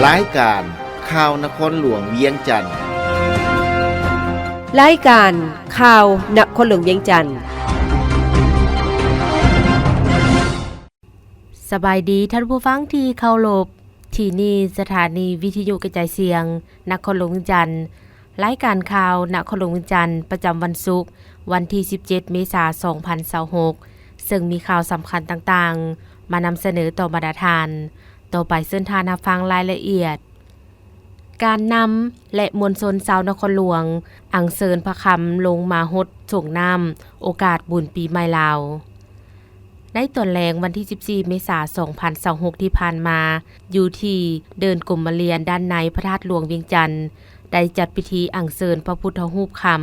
ລາຍການຂ່າວນະຄອນຫຼວງວຽງຈັນ. ລາຍການຂ່າວນະຄອນຫຼວງວຽງຈັນ. ສະບາຍດີທ່ານຜູ້ຟັງທີ່ເຄົາລົບ, ທີ່ນີ້ສະຖານີວິທະຍຸກະຈາຍສຽງນະຄອນຫຼວງວຽງຈັນ. ລາຍການຂ່າວນະຄອນຫຼວງວຽງຈັນ ປະຈຳວັນສຸກ ວັນທີສິບເຈັດ ເມສາ ສອງພັນຊາວຫົກ ເຊິ່ງມີຂ່າວສຳຄັນຕ່າງໆ ມານຳສະເໜີຕໍ່ບັນດາທ່ານ. ຕໍ່ໄປເຊີນທ່ານຮັບຟັງລາຍລະອຽດ. ການນຳ ແລະ ມວນຊົນຊາວນະຄອນຫຼວງ ອັງເຊີນພະຄຳລົງມາຫົດສົງນ້ຳ ໂອກາດບຸນປີໃໝ່ລາວ. ໃນຕອນແລງວັນທີສິບສີ່ ເມສາ ສອງພັນຊາວຫົກ ທີ່ຜ່ານມາ, ຢູ່ທີ່ເດີ່ນກົມມະລຽນ ດ້ານໃນພະທາດຫຼວງວຽງຈັນ ໄດ້ຈັດພິທີອັງເຊີນພະພຸດທະຮູບຄຳ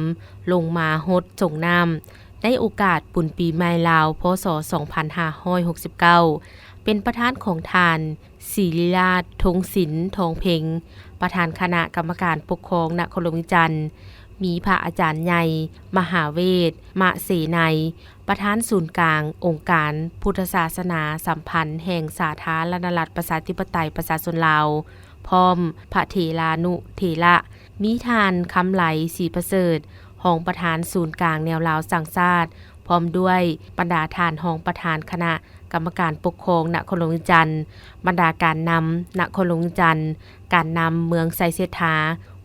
ລົງມາຫົດສົງນ້ຳ ໃນໂອກາດບຸນປີໃໝ່ລາວ ພ.ສ. ສອງພັນຫ້າຮ້ອຍຫົກສິບເກົ້າ ເປັນປະທານຂອງທ່ານ ສີລິລາດ ທົງສິນ ທອງເພັງ ປະທານຄະນະກຳມະການປົກຄອງນະຄອນຫຼວງວຽງຈັນ, ມີພະອາຈານໃຫຍ່ ມະຫາເວດ ມະເສໄນ ປະທານສູນກາງອົງການພຸດທະສາສະໜາສຳພັນແຫ່ງສາທາລະນະລັດ ປະຊາທິປະໄຕ ປະຊາຊົນລາວ, ພ້ອມພະເຖລານຸເຖລະ, ມີທ່ານ ຄຳໄຫຼ ສີປະເສີດ ຮອງປະທານສູນກາງແນວລາວສ້າງຊາດ, ພ້ອມດ້ວຍບັນດາທ່ານຮອງປະທານຄະນະ ກຳມະການປົກຄອງນະຄອນຫຼວງວຽງຈັນ, ບັນດາການນຳນະຄອນຫຼວງວຽງຈັນ, ການນຳເມືອງໄຊເສດຖາ,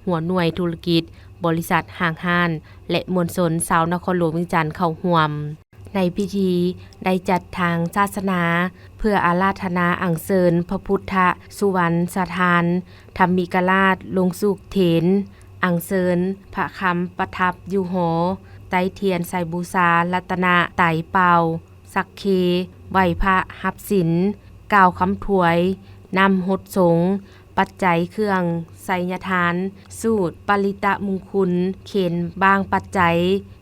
ຫົວໜ່ວຍທຸລະກິດ, ບໍລິສັດ, ຫ້າງຮ້ານ ແລະ ມວນຊົນຊາວນະຄອນຫຼວງວຽງຈັນເຂົ້າຮ່ວມ. ໃນພິທີໄດ້ຈັດທາງສາສະໜາ ເພື່ອອາລາທະນາອັງເຊີນພະພຸດທະສຸວັນສະຖານທຳມິກະລາດລົງສູ່ເຖນ, ອັງເຊີນພະຄຳປະທັບຢູ່ຫໍ, ໃຕ້ທຽນໃສ່ບູຊາລັດຕະນະໄຕເປົ່າ, ສັກເຄ, ໄຫວ້ພະຮັບສິນ, ກ່າວຄຳຖວາຍນ້ຳຫົດສົງ, ປັດໄຈເຄື່ອງໄຊຍະທານ, ສູດປະລິຕະມຸງຄຸນ, ເຂັນບ້າງປັດໄຈ,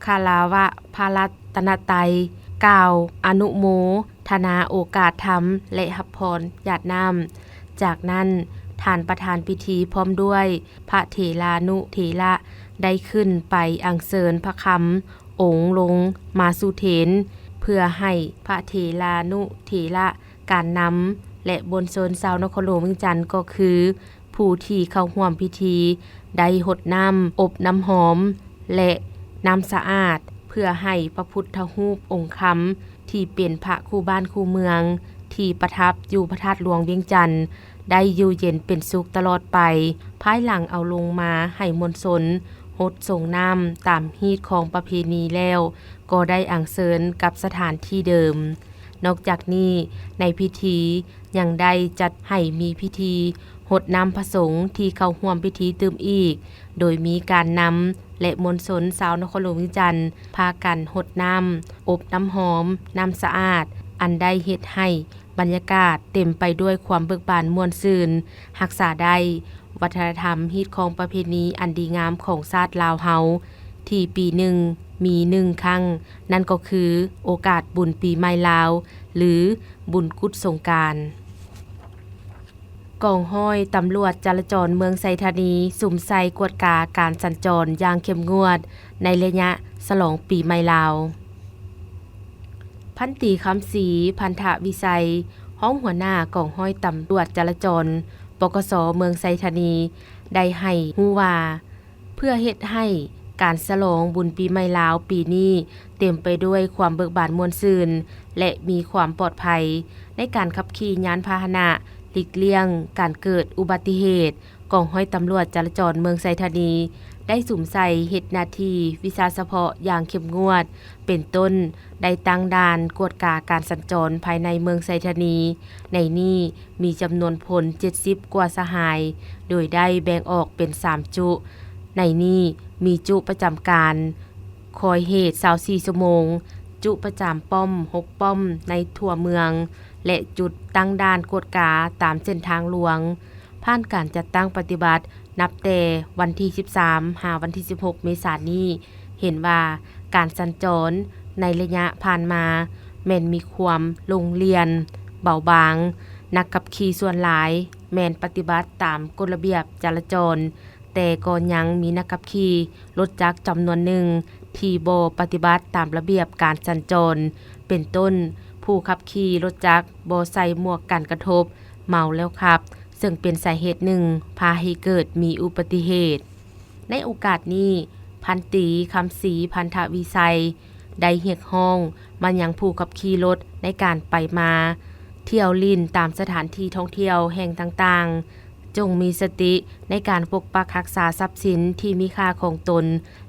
ຄາລາວະພະລັດຕະນະໄຕ, ກ່າວອະນຸໂມທະນາໂອກາດທຳ ແລະ ຮັບພອນຢາດນ້ຳ. ຈາກນັ້ນ, ທ່ານປະທານພິທີພ້ອມດ້ວຍພະເຖລານຸເຖລະ ໄດ້ຂຶ້ນໄປອັງເຊີນພະຄຳ ອົງລົງມາສູ່ເຖນ ເພື່ອໃຫ້ພະເຖລານຸເຖລະ ການນຳ ແລະ ມວນຊົນຊາວນະຄອນຫຼວງວຽງຈັນ ກໍຄືຜູ້ທີ່ເຂົ້າຮ່ວມພິທີ ໄດ້ຫົດນ້ຳອົບນ້ຳຫອມ ແລະ ນ້ຳສະອາດ ເພື່ອໃຫ້ພະພຸດທະຮູບອົງຄຳ ທີ່ເປັນພະຄູ່ບ້ານຄູ່ເມືອງ ທີ່ປະທັບຢູ່ພະທາດຫຼວງວຽງຈັນ ໄດ້ຢູ່ເຢັນເປັນສຸກຕະຫຼອດໄປ. ພາຍຫຼັງເອົາລົງມາໃຫ້ມວນຊົນຫົດສົງນ້ຳຕາມຮີດຄອງປະເພນີແລ້ວ, ກໍໄດ້ອັງເຊີນກັບສະຖານທີ່ເດີມ. ນອກຈາກນີ້, ໃນພິທີຍັງໄດ້ຈັດໃຫ້ມີພິທີຫົດນ້ຳພະສົງທີ່ເຂົ້າຮ່ວມພິທີຕື່ມອີກ, ໂດຍມີການນຳ ແລະ ມວນຊົນຊາວນະຄອນຫຼວງວຽງຈັນ ພາກັນຫົດນ້ຳ, ອົບນ້ຳຫອມ, ນ້ຳສະອາດ, ອັນໄດ້ເຮັດໃຫ້ ບັນຍາກາດເຕັມໄປດ້ວຍຄວາມເບີກບານມ່ວນຊື່ນ, ຮັກສາໄດ້ວັດທະນະທຳຮີດຄອງປະເພນີອັນດີງາມຂອງຊາດລາວເຮົາ ທີ່ປີໜຶ່ງມີໜຶ່ງຄັ້ງ, ນັ້ນກໍຄືໂອກາດບຸນປີໃໝ່ລາວ ຫຼື ບຸນກຸດສົງການ. ກອງຮ້ອຍຕຳຫຼວດຈະລາຈອນເມືອງໄຊທານີ ສຸມໃສ່ກວດກາການສັນຈອນຢ່າງເຂັ້ມງວດໃນໄລຍະສະຫຼອງປີໃໝ່ລາວ. ພັນຕີ ຄຳສີ ພັນທະວິໄຊ ຮອງຫົວໜ້າກອງຮ້ອຍຕຳຫຼວດຈະລາຈອນ ປກສ ເມືອງໄຊທານີ ໄດ້ໃຫ້ຮູ້ວ່າ ເພື່ອເຮັດໃຫ້ການສະຫຼອງບຸນປີໃໝ່ລາວປີນີ້ເຕັມໄປດ້ວຍຄວາມເບີກບານມ່ວນຊື່ນ ແລະ ມີຄວາມປອດໄພໃນການຂັບຂີ່ຍານພາຫະນະ, ຫຼີກລ່ຽງການເກີດອຸບັດຕິເຫດ, ກອງຮ້ອຍຕຳຫຼວດຈະລາຈອນເມືອງໄຊທານີ ໄດ້ສຸມໃສ່ເຮັດໜ້າທີ່ວິຊາສະເພາະຢ່າງເຂັ້ມງວດ, ເປັນຕົ້ນ ໄດ້ຕັ້ງດ່ານກວດກາການສັນຈອນພາຍໃນເມືອງໄຊທານີ, ໃນນີ້ມີຈຳນວນພົນເຈັດສິບກວ່າສະຫາຍ, ໂດຍໄດ້ແບ່ງອອກເປັນສາມຈຸ, ໃນນີ້ມີຈຸປະຈຳການຄອຍເຫດຊາວສີ່ຊົ່ວໂມງ, ຈຸປະຈຳປ້ອມຫົກປ້ອມໃນທົ່ວເມືອງ ແລະ ຈຸດຕັ້ງດ່ານກວດກາຕາມເສັ້ນທາງຫຼວງ. ຜ່ານການຈັດຕັ້ງປະຕິບັດນັບແຕ່ວັນທີສິບສາມ ຫາວັນທີສິບຫົກ ເມສານີ້, ເຫັນວ່າການສັນຈອນໃນໄລຍະຜ່ານມາແມ່ນມີຄວາມລົງລຽນ, ເບົາບາງ, ນັກຂັບຂີ່ສ່ວນຫຼາຍແມ່ນປະຕິບັດຕາມກົດລະບຽບຈະລາຈອນ, ແຕ່ກໍຍັງມີນັກຂັບຂີ່ລົດຈັກຈຳນວນໜຶ່ງທີ່ບໍ່ປະຕິບັດຕາມລະບຽບການສັນຈອນ, ເປັນຕົ້ນ ຜູ້ຂັບຂີ່ລົດຈັກບໍ່ໃສ່ໝວກກັນກະທົບ, ເມົາແລ້ວຂັບ, ເຊິ່ງເປັນສາເຫດໜຶ່ງພາໃຫ້ເກີດມີອຸບັດຕິເຫດ. ໃນໂອກາດນີ້, ພັນຕີ ຄຳສີ ພັນທະວິໄຊ ໄດ້ຮຽກຮ້ອງມາຍັງຜູ້ຂັບຂີ່ລົດໃນການໄປມາທ່ຽວຫຼິ້ນຕາມສະຖານທີ່ທ່ອງທ່ຽວແຫ່ງຕ່າງໆ, ຈົ່ງມີສະຕິໃນການປົກປັກຮັກສາຊັບສິນທີ່ມີຄ່າຂອງຕົນ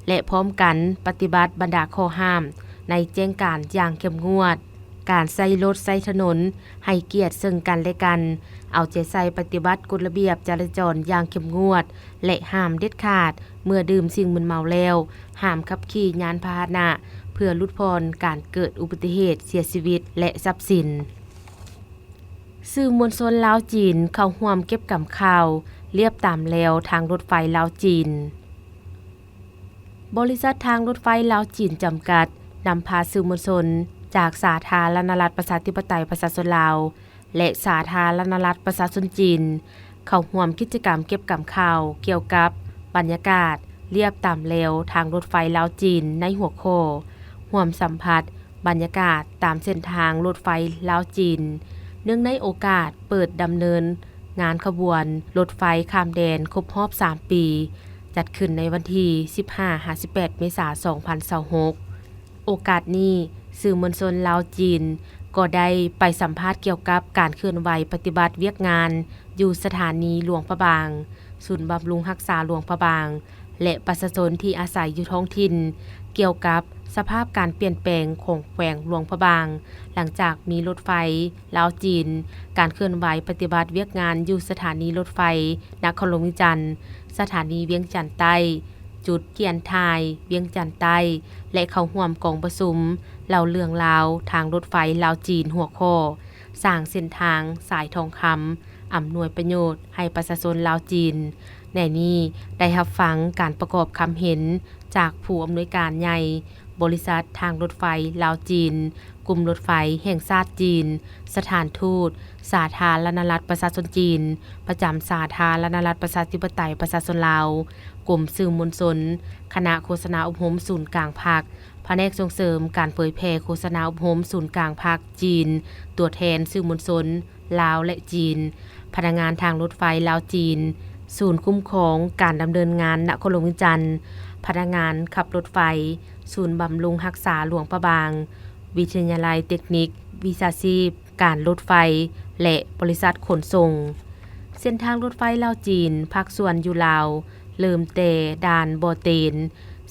ແລະ ພ້ອມກັນປະຕິບັດບັນດາຂໍ້ຫ້າມໃນແຈ້ງການຢ່າງເຂັ້ມງວດ. ການໃຊ້ລົດໃຊ້ຖະໜົນໃຫ້ກຽດເຊິ່ງກັນແລະກັນ, ເອົາໃຈໃສ່ປະຕິບັດກົດລະບຽບຈະລາຈອນຢ່າງເຂັ້ມງວດ ແລະ ຫ້າມເດັດຂາດ ເມື່ອດື່ມສິ່ງມຶນເມົາແລ້ວ, ຫ້າມຂັບຂີ່ຍານພາຫະນະ ເພື່ອຫຼຸດຜ່ອນການເກີດອຸບັດຕິເຫດເສຍຊີວິດ ແລະ ຊັບສິນ. ສື່ມວນຊົນລາວ-ຈີນເຂົ້າຮ່ວມເກັບກຳຂ່າວລຽບຕາມແລວທາງລົດໄຟລາວ-ຈີນ. ບໍລິສັດທາງລົດໄຟລາວ-ຈີນຈຳກັດ ນຳພາສື່ມວນຊົນຈາກສາທາລະນະລັດປະຊາທິປະໄຕປະຊາຊົນລາວ ແລະ ສາທາລະນະລັດປະຊາຊົນຈີນ ເຂົ້າຮ່ວມກິດຈະກຳເກັບກຳຂ່າວກ່ຽວກັບບັນຍາກາດລຽບຕາມແລວທາງລົດໄຟລາວ-ຈີນ ໃນຫົວຂໍ້ ຮ່ວມສຳຜັດບັນຍາກາດຕາມເສັ້ນທາງລົດໄຟລາວ-ຈີນ ເນື່ອງໃນໂອກາດເປີດດຳເນີນງານຂະບວນລົດໄຟຂ້າມແດນຄົບຮອບສາມປີ ຈັດຂຶ້ນໃນວັນທີສິບຫ້າຫາສິບແປດເມສາສອງພັນຊາວຫົກ. ໂອກາດນີ້, ສື່ມວນຊົນລາວ-ຈີນກໍໄດ້ໄປສຳພາດກ່ຽວກັບການເຄື່ອນໄຫວປະຕິບັດວຽກງານຢູ່ສະຖານີຫຼວງພະບາງ, ສູນບຳລຸງຮັກສາຫຼວງພະບາງ ແລະ ປະຊາຊົນທີ່ອາໄສຢູ່ທ້ອງຖິ່ນ ກ່ຽວກັບສະພາບການປ່ຽນແປງຂອງແຂວງຫຼວງພະບາງ ຫຼັງຈາກມີລົດໄຟລາວ-ຈີນ, ການເຄື່ອນໄຫວປະຕິບັດວຽກງານຢູ່ສະຖານີລົດໄຟນະຄອນຫຼວງວຽງຈັນ, ສະຖານີວຽງຈັນໃຕ້, ຈຸດກຽນຖ່າຍວຽງຈັນໃຕ້ ແລະ ເຂົ້າຮ່ວມກອງປະຊຸມເລົ່າເລື່ອງລາວທາງລົດໄຟລາວ-ຈີນ ຫົວຂໍ້ ສ້າງເສັ້ນທາງສາຍທອງຄຳ ອຳນວຍປະໂຫຍດໃຫ້ປະຊາຊົນລາວ-ຈີນ. ໃນນີ້ໄດ້ຮັບຟັງການປະກອບຄຳເຫັນຈາກຜູ້ອຳນວຍການໃຫຍ່ບໍລິສັດທາງລົດໄຟລາວ-ຈີນ, ກຸ່ມລົດໄຟແຫ່ງຊາດຈີນ, ສະຖານທູດສາທາລະນະລັດປະຊາຊົນຈີນ ປະຈຳສາທາລະນະລັດປະຊາທິປະໄຕປະຊາຊົນລາວ, ກົມສື່ມວນຊົນ, ຄະນະໂຄສະນາອົບຮົມສູນກາງພັກ, ພະແນກສົ່ງເສີມການເຜີຍແຜ່ໂຄສະນາອົບຮົມສູນກາງພັກຈີນ, ຕົວແທນສື່ມວນຊົນລາວ ແລະ ຈີນ, ພະນັກງານທາງລົດໄຟລາວ-ຈີນ, ສູນຄຸ້ມຄອງການດຳເນີນງານນະຄອນຫຼວງວຽງຈັນ, ພະນັກງານຂັບລົດໄຟ, ສູນບຳລຸງຮັກສາຫຼວງພະບາງ, ວິທະຍາໄລເຕັກນິກວິຊາຊີບການລົດໄຟ ແລະ ບໍລິສັດຂົນສົ່ງ. ເສັ້ນທາງລົດໄຟລາວ-ຈີນ ພາກສ່ວນຢູ່ລາວ ເລີ່ມແຕ່ດ່ານບໍ່ເຕນ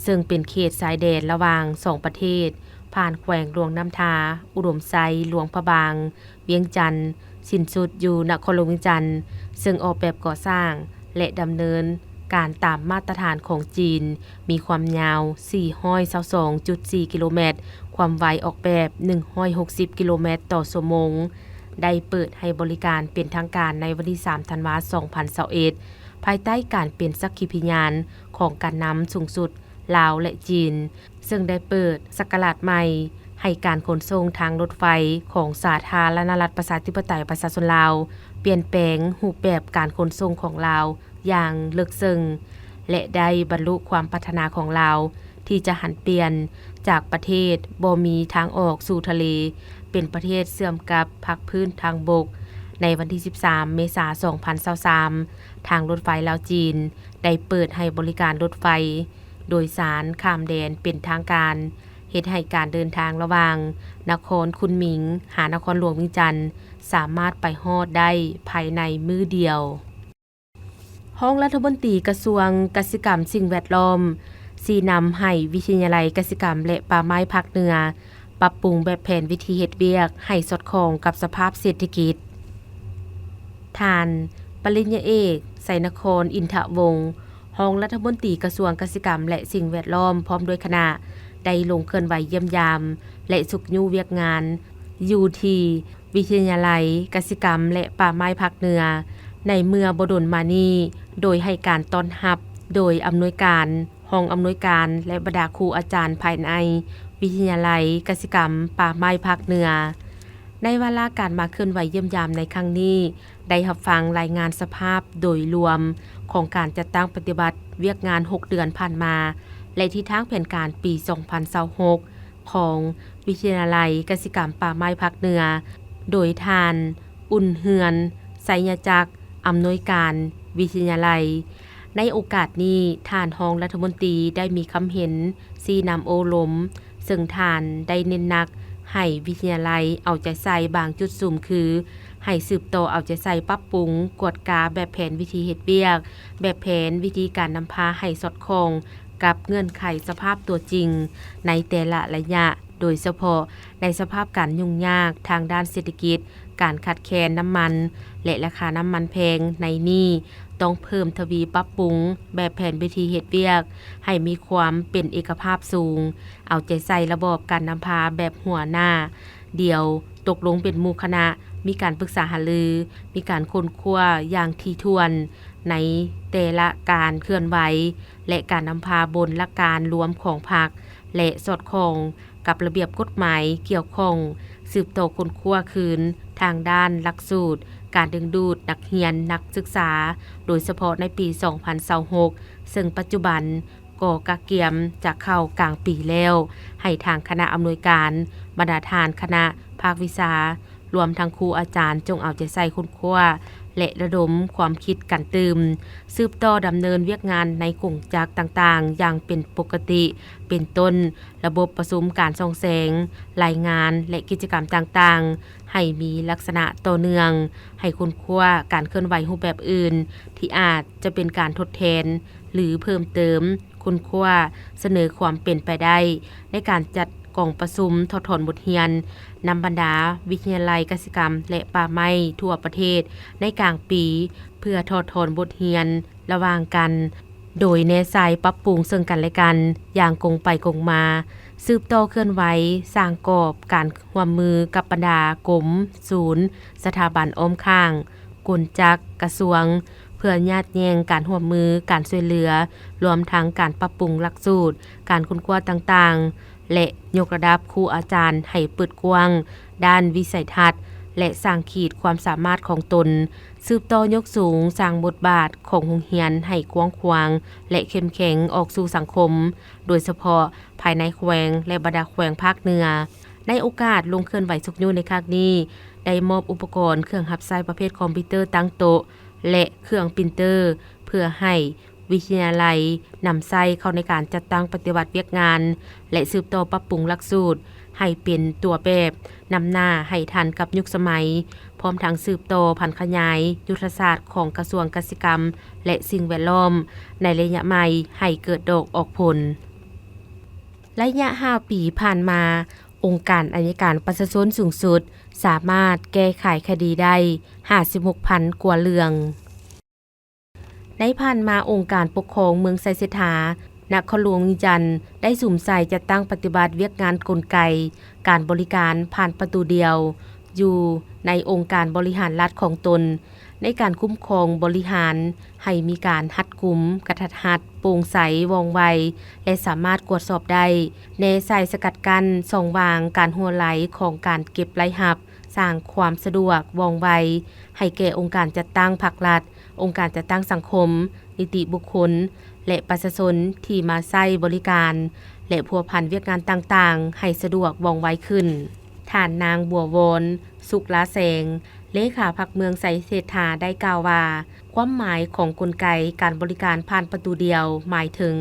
ເຊິ່ງເປັນເຂດຊາຍແດນລະຫວ່າງສອງປະເທດ, ຜ່ານແຂວງຫຼວງນ້ຳທາ, ອຸດົມໄຊ, ຫຼວງພະບາງ, ວຽງຈັນ, ສິ້ນສຸດຢູ່ນະຄອນຫຼວງວຽງຈັນ, ເຊິ່ງອອກແບບກໍ່ສ້າງ ແລະ ດຳເນີນການຕາມມາດຕະຖານຂອງຈີນ, ມີຄວາມຍາວສີ່ຮ້ອຍຊາວສອງຈຸດສີ່ກິໂລແມັດ, ຄວາມໄວອອກແບບໜຶ່ງຮ້ອຍຫົກສິບກິໂລແມັດຕໍ່ຊົ່ວໂມງ, ໄດ້ເປີດໃຫ້ບໍລິການເປັນທາງການໃນວັນທີສາມທັນວາສອງພັນຊາວເອັດ ພາຍໃຕ້ການເປັນສັກຂີພະຍານຂອງການນຳສູງສຸດລາວ ແລະ ຈີນ, ເຊິ່ງໄດ້ເປີດສັກກະລາດໃໝ່ໃຫ້ການຂົນສົ່ງທາງລົດໄຟຂອງສາທາລະນະລັດປະຊາທິປະໄຕປະຊາຊົນລາວ, ປ່ຽນແປງຮູບແບບການຂົນສົ່ງຂອງລາວຢ່າງເລິກເຊິ່ງ ແລະ ໄດ້ບັນລຸຄວາມປາດຖະໜາຂອງລາວ ທີ່ຈະຫັນປ່ຽນຈາກປະເທດບໍ່ມີທາງອອກສູ່ທະເລ ເປັນປະເທດເຊື່ອມກັບພາກພື້ນທາງບົກ. ໃນວັນທີສິບສາມເມສາສອງພັນຊາວສາມ ທາງລົດໄຟລາວ-ຈີນ ໄດ້ເປີດໃຫ້ບໍລິການລົດໄຟໂດຍສານຂ້າມແດນເປັນທາງການ, ເຮັດໃຫ້ການເດີນທາງລະຫວ່າງນະຄອນຄຸນໝິງຫານະຄອນຫຼວງວຽງຈັນ ສາມາດໄປຮອດໄດ້ພາຍໃນມື້ດຽວ. ຮອງລັດຖະມົນຕີກະຊວງກະສິກຳສິ່ງແວດລ້ອມ ຊີ້ນຳໃຫ້ວິທະຍາໄລກະສິກຳ ແລະ ປ່າໄມ້ພາກເໜືອ ປັບປຸງແບບແຜນວິທີເຮັດວຽກໃຫ້ສອດຄ່ອງກັບສະພາບເສດຖະກິດ. ທ່ານ ປະລິນຍາເອກ ໄຊນະຄອນ ອິນທະວົງ ຮອງລັດຖະມົນຕີກະຊວງກະສິກຳ ແລະ ສິ່ງແວດລ້ອມ ພ້ອມດ້ວຍຄະນະ ໄດ້ລົງເຄື່ອນໄຫວຢ້ຽມຢາມ ແລະ ຊຸກຍູ້ວຽກງານ ຢູ່ທີ່ ວິທະຍາໄລກະສິກຳ ແລະ ປ່າໄມ້ພາກເໜືອ ໃນເມື່ອບໍ່ດົນມານີ້ ໂດຍໃຫ້ການຕ້ອນຮັບໂດຍອຳນວຍການ, ຮອງອຳນວຍການ ແລະ ບັນດາຄູອາຈານພາຍໃນວິທະຍາໄລກະສິກຳ ປ່າໄມ້ພາກເໜືອ. ໃນວາລະການມາເຄື່ອນໄຫວຢ້ຽມຢາມໃນຄັ້ງນີ້ ໄດ້ຮັບຟັງລາຍງານສະພາບໂດຍລວມຂອງການຈັດຕັ້ງປະຕິບັດວຽກງານຫົກເດືອນຜ່ານມາ ແລະ ທິດທາງແຜນການປີສອງພັນຊາວຫົກ ຂອງວິທະຍາໄລກະສິກຳປ່າໄມ້ພາກເໜືອ ໂດຍທ່ານ ອຸ່ນເຮືອນ ໄຊຍະຈັກ ອຳນວຍການວິທະຍາໄລ. ໃນໂອກາດນີ້, ທ່ານຮອງລັດຖະມົນຕີໄດ້ມີຄຳເຫັນຊີ້ນຳໂອ້ລົມ, ເຊິ່ງທ່ານໄດ້ເນັ້ນໜັກໃຫ້ວິທະຍາໄລເອົາໃຈໃສ່ບາງຈຸດສຸມ ຄື ໃຫ້ສືບຕໍ່ເອົາໃຈໃສ່ປັບປຸງ, ກວດກາແບບແຜນວິທີເຮັດວຽກ, ແບບແຜນວິທີການນຳພາໃຫ້ສອດຄ່ອງກັບເງື່ອນໄຂສະພາບຕົວຈິງໃນແຕ່ລະໄລຍະ, ໂດຍສະເພາະໃນສະພາບການຫຍຸ້ງຍາກທາງດ້ານເສດຖະກິດ, ການຂາດແຄນນ້ຳມັນ ແລະ ລາຄານ້ຳມັນແພງໃນນີ້, ຕ້ອງເພີ່ມທະວີປັບປຸງແບບແຜນວິທີເຮັດວຽກໃຫ້ມີຄວາມເປັນເອກະພາບສູງ, ເອົາໃຈໃສ່ລະບອບການນຳພາແບບຫົວໜ້າດຽວ, ຕົກລົງເປັນໝູ່ຄະນະ, ມີການປຶກສາຫາລື, ມີການຄົ້ນຄວ້າຢ່າງຖີ່ຖ້ວນໃນແຕ່ລະການເຄື່ອນໄຫວ ແລະ ການນຳພາບົນຫຼັກການລວມຂອງພັກ ແລະ ສອດຄ່ອງ ກັບລະບຽບກົດໝາຍກ່ຽວຂ້ອງ, ສືບຕໍ່ຄົ້ນຄວ້າຄືນທາງດ້ານຫຼັກສູດການດຶງດູດນັກຮຽນນັກສຶກສາ, ໂດຍສະເພາະໃນປີສອງພັນຊາວຫົກ ເຊິ່ງປັດຈຸບັນກໍກະກຽມຈະເຂົ້າກາງປີແລ້ວ, ໃຫ້ທາງຄະນະອຳນວຍການ, ບັນດາທ່ານຄະນະພາກວິຊາ, ລວມທັງຄູອາຈານ ຈົ່ງເອົາໃຈໃສ່ຄົ້ນຄວ້າ ແລະ ລະດົມຄວາມຄິດກັນຕື່ມ, ສືບຕໍ່ດຳເນີນວຽກງານໃນກົງຈັກຕ່າງໆຢ່າງເປັນປົກກະຕິ, ເປັນຕົ້ນ ລະບົບປະຊຸມການສ່ອງແສງ, ລາຍງານ ແລະ ກິດຈະກຳຕ່າງໆ ໃຫ້ມີລັກສະນະຕໍ່ເນື່ອງ, ໃຫ້ຄົ້ນຄວ້າການເຄື່ອນໄຫວຮູບແບບອື່ນ ທີ່ອາດຈະເປັນການທົດແທນ ຫຼື ເພີ່ມເຕີມ, ຄົ້ນຄວ້າ, ສະເໜີຄວາມເປັນໄປໄດ້ໃນການຈັດກອງປະຊຸມຖອດຖອນບົດຮຽນນຳບັນດາວິທະຍາໄລກະສິກຳ ແລະ ປ່າໄມ້ທົ່ວປະເທດໃນກາງປີ ເພື່ອຖອດຖອນບົດຮຽນ ລະຫວ່າງກັນ, ໂດຍແນໃສ່ປັບປຸງເຊິ່ງກັນແລະກັນຢ່າງກົງໄປກົງມາ, ສືບຕໍ່ເຄື່ອນໄຫວສ້າງກອບການຮ່ວມມືກັບບັນດາກົມ, ສູນ, ສະຖາບັນອ້ອມຂ້າງ, ກົນຈັກ, ກະຊວງ, ເພື່ອຍາດແຍ່ງການຮ່ວມມື, ການຊ່ວຍເຫຼືອ, ລວມທັງການປັບປຸງຫຼັກສູດ, ການຄົ້ນຄວ້າຕ່າງໆ ແລະ ຍົກລະດັບຄູອາຈານໃຫ້ເປີດກວ້າງດ້ານວິໄສທັດ ແລະ ສ້າງຂີດຄວາມສາມາດຂອງຕົນ, ສືບຕໍ່ຍົກສູງສ້າງບົດບາດຂອງໂຮງຮຽນໃຫ້ກວ້າງຂວາງ ແລະ ເຂັ້ມແຂງອອກສູ່ສັງຄົມ, ໂດຍສະເພາະພາຍໃນແຂວງ ແລະ ບັນດາແຂວງພາກເໜືອ. ໃນໂອກາດລົງເຄື່ອນໄຫວຊຸກຍູ້ໃນຄັ້ງນີ້, ໄດ້ມອບອຸປະກອນເຄື່ອງຮັບໃຊ້ປະເພດຄອມພິວເຕີຕັ້ງໂຕະ ແລະ ເຄື່ອງປຣິນເຕີ ເພື່ອໃຫ້ ວິທະຍາໄລນຳໃຊ້ເຂົ້າໃນການຈັດຕັ້ງປະຕິບັດວຽກງານ ແລະ ສືບຕໍ່ປັບປຸງຫຼັກສູດໃຫ້ເປັນຕົວແບບນຳໜ້າໃຫ້ທັນກັບຍຸກສະໄໝ, ພ້ອມທັງສືບຕໍ່ຜັນຂະຫຍາຍຍຸດທະສາດຂອງກະຊວງກະສິກຳ ແລະ ສິ່ງແວດລ້ອມໃນໄລຍະໃໝ່ໃຫ້ເກີດດອກອອກຜົນ. ໄລຍະຫ້າປີຜ່ານມາ, ອົງການໄອຍະການປະຊາຊົນສູງສຸດສາມາດແກ້ໄຂຄະດີໄດ້ຫ້າສິບຫົກພັນກວ່າເລື່ອງ. ໃນຜ່ານມາ, ອົງການປົກຄອງເມືອງໄຊເສດຖາ, ນະຄອນຫຼວງວຽງຈັນ ໄດ້ສຸມໃສ່ຈັດຕັ້ງປະຕິບັດວຽກງານກົນໄກການບໍລິການຜ່ານປະຕູດຽວ ຢູ່ໃນອົງການບໍລິຫານລັດຂອງຕົນ, ໃນການຄຸ້ມຄອງບໍລິຫານໃຫ້ມີການຮັດກຸມ, ກະທັດຮັດ, ໂປ່ງໃສ, ວ່ອງໄວ ແລະ ສາມາດກວດສອບໄດ້, ແນໃສ່ສະກັດກັ້ນຊ່ອງວ່າງການຮົ່ວໄຫຼຂອງການເກັບລາຍຮັບ, ສ້າງຄວາມສະດວກ, ວ່ອງໄວ ໃຫ້ແກ່ອົງການຈັດຕັ້ງພັກລັດ, ອົງການຈັດຕັ້ງສັງຄົມ, ນິຕິບຸກຄົນ ແລະ ປະຊາຊົນທີ່ມາໃຊ້ບໍລິການ ແລະ ພົວພັນວຽກງານຕ່າງໆ ໃຫ້ສະດວກວ່ອງໄວຂຶ້ນ. ທ່ານນາງ ບົວວອນ ສຸກລາແສງ ເລຂາພັກເມືອງໄຊເສດຖາ ໄດ້ກ່າວວ່າ, ຄວາມໝາຍຂອງກົນໄກການບໍລິການຜ່ານປະຕູດຽວ ໝາຍເຖິງ